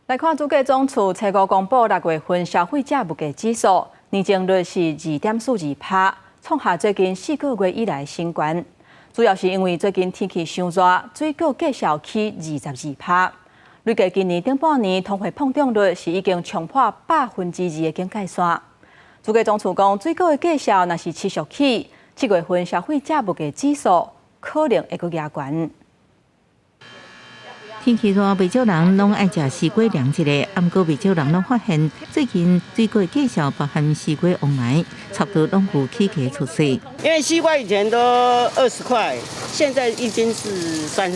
來看主計總處初五公布六月份消費者物價指數，年增率是2.42%，創下最近4個月以來新高。主要是因為最近天氣傷熱，水果價數起22%。累計今年頂半年通貨膨脹率是已經衝破2%的警戒線。主計總處講，水果的價數若是持續起，7月份消費者物價指數可能會閣加懸。天氣熱，袂少人攏愛食西瓜涼一下，毋過袂少人攏發現，最近水果價數包含西瓜黃梨，差不多攏有起價趨勢。因為西瓜以前都20塊，現在一斤是35，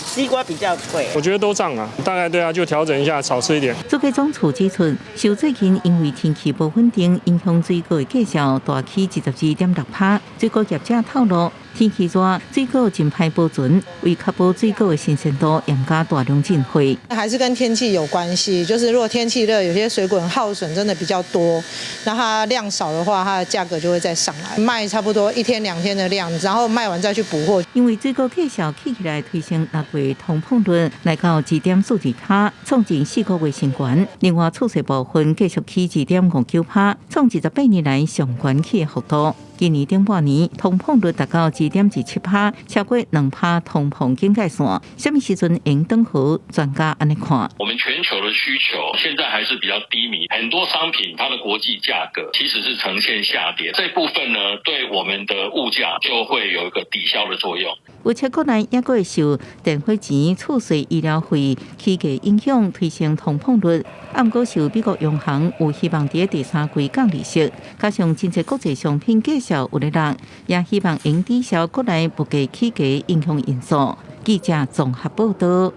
西瓜比較貴。我覺得都漲啊，大概對啊，就調整一下，少吃一點。主計總處指出，受最近因為天氣無穩定，影響水果的價數大起22.6%。水果業者透露，天氣熱，水果真歹保存，為確保水果的新鮮度，嚴加大量進貨。還是跟天氣有關係，就是如果天氣熱，有些水果耗損真的比較多，那它量少的話，它的價格就會再上來。賣差不多一天兩天的量，然後賣完再去補貨。因為水果價數起起來，推升六月通膨率來到2.42%，創近4個月新高。另外，厝稅部分繼續起2.59%，創28年來上懸起的幅度。今年頂半年通膨率達到2.27%，超過2%通膨警戒線。啥物時陣會轉好？專家按呢看。我們全球的需求現在還是比較低迷，很多商品它的國際價格其實是呈現下跌，這部分呢對我們的物價就會有一個抵消的作用。而且國內抑閣會受電火錢、厝稅、醫療費起價影響，推升通膨率。毋過受美國央行有希望佇第三季降利息，加上真濟國際商品價數有咧落，也希望能抵消國內物價起價影響因素。記者綜合報道。